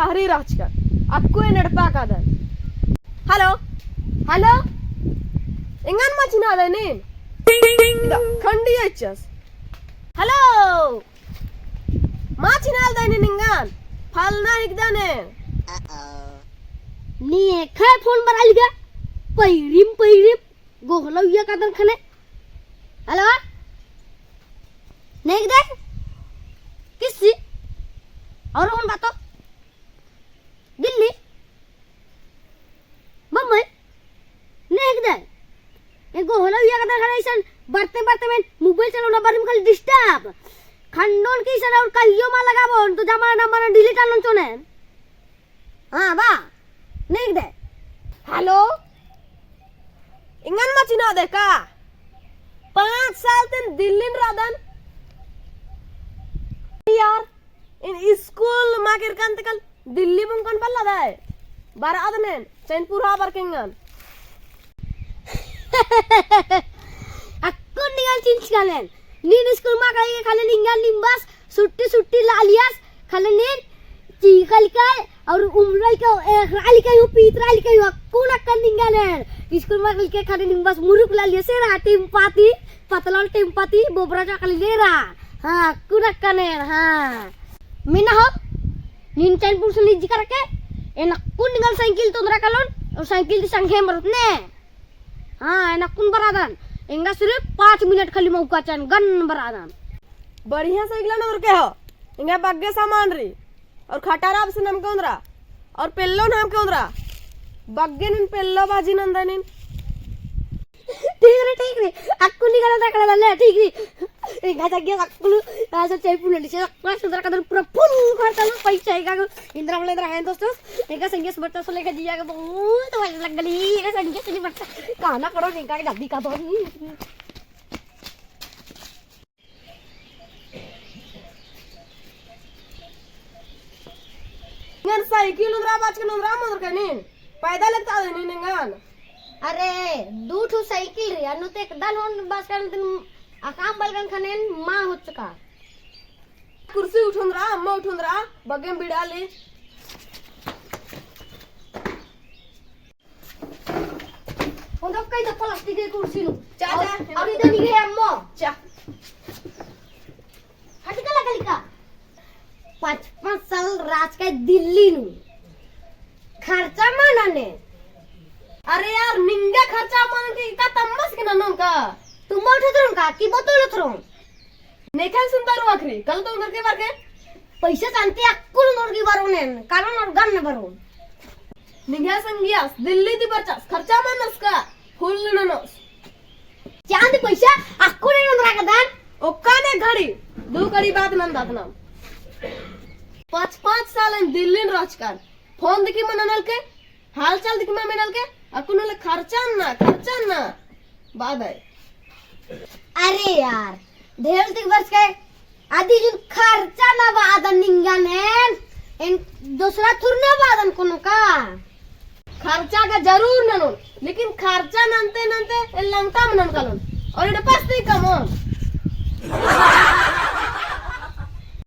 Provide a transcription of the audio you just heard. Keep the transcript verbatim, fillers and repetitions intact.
अरे राजकर, अक्कु एन एड़पा कादन। हेलो, हेलो, एंगन मा चिन्हादय नीन? इदा खंडी एचस। हेलो, मा चिन्हालदय नीन एंगन? फलना हिकदन एन। नी एखय फोन बरआ लगी गा, पैरिम, पैरिम। गोहला उइया कादन ख़ने। हेलो? नेग दे? किस्सी? और कौन बातो? दिल्ली? बम्बई? नेग दे? ए गोहला उइया कादन ख़ने इसन बरते बरते में मोबाइल चलाना बारी में खाली disturb। खंडोन की इसन और कहियो मा लगाबोन तो जमा नंबर delete आलोन चोने। हाँ, बा, नेग दे। हेलो, एंगन मा चिन्हादय का? पाँच साल ती एन दिल्ली नू रअदन। यार, एन स्कूल मा केरकन ती कल दिल्ली बुंकन बल्ला दय। बरअदन एन, चैनपुर हा बरके एंगन। अक्कुन निंगन चिन्हचकन एन। नीन स्कूल मा कलके खाली निंगन निम्बस, सुट्टी सुट्टी लालियस, खाली नीन चीखा लिकाय, और उमरा लिकाय, एकरा लिकाय, पीतरा लिकाय, अक्कुन अक्कन निंगन एन। स्कूल मा कलके खाली निम्बस मुरुक लालियस एरा, टेम्पा ती, पतला टेम्पा ती, बोबरा चकली लेरा। हाँ, अक्कुन अक्कन एन, हाँ। मीना हो, नीन चैनपुर से निजी करके, एन अक्कुन निंगन साइकिल तोंदरा कालोन, और साइकिल ती संगे मरत ने। हाँ, एन अक्कुन बरअदन। एंगा सिर्फ पाँच मिनट खाली मौका चिअन, गन बरअदन। बढ़िया साइकिल नोर के हो। एंगा बग्गे सामान रई। और खटारा बस नमके ओन्दरा। और पेल्लो नमके ओन्दरा। बग्गे नीन पेल्लो बाजी नंदय नीन। ठीक रई, ठीक रई। अक्कुन निंगन ओन्दरा कालोन ले, ठीक रई। एंगा जग्गे अक्कुन, आ सब चाय पुना निसे, अक्कुन ओन्दरा कादन पूरा full खर्चा लो, पैसा एंगा को, एन्दरा मला एन्दरा है दोस्तों, एंगा संगे से बरचा सो लेके जिया के बहुत मजा लग गली, एंगा संगे से बरचा, काना पड़ो एंगा के दादी का तो। एंगन साइकिल ओन्दरा बाचकन ओन्दरा मोदर कनी, पैदल एकता देनी एंगन। अरे, दू ठू साइकिल रई, अन्नु ते एकदल होन बाचकन दिन अकाम बलगन ख़ने मा होचका। कुर्सी उठोंदरा, अम्मा उठोंदरा, बग्गेम बिड़ाली। ओन्दो कई तो प्लास्टिक के कुर्सी नू। चा, और, चा। और इधर निकले अम्मा। चा। हट गला गलिका। पाँच, पाँच साल राज का दिल्ली नू। खर्चा माना ने। अरे यार, निंगा खर्चा माना के का तम्मस के ननोन का? तुम उठे तुरंत का? की बोतल उतरों? नेखन सुनता रुआ खरी, कल तो उधर के बार के? पैसा चांती अक्कुन उधर की बारों ने, कारण और गन बारों। निंग्है संगियस दिल्ली ती बरचस, खर्चा मनस का, full ननोस। चांद पैसा अक्कुन नंदरा कदन। ओक्का ने घड़ी, दू घड़ी बाद नंदत नाम। पाँच, पाँच साल एन दिल्ली नू रहचकन। फोन दिकी मल ननलके, हाल चाल दिकी मल मेनलके, अक्कुन होले खर्चा ना, खर्चा ना। बाद है। अरे यार, ढेर दिक बरचकय, अदी जुन खर्चा ना बअदन निंगन एन, एन दोसरा थुर ना बअदन कोनो का। खर्चा का जरूर ननोन, लेकिन खर्चा ननते ननते एन लंगटा मनन कालोन, और एड़पस ती कमोन।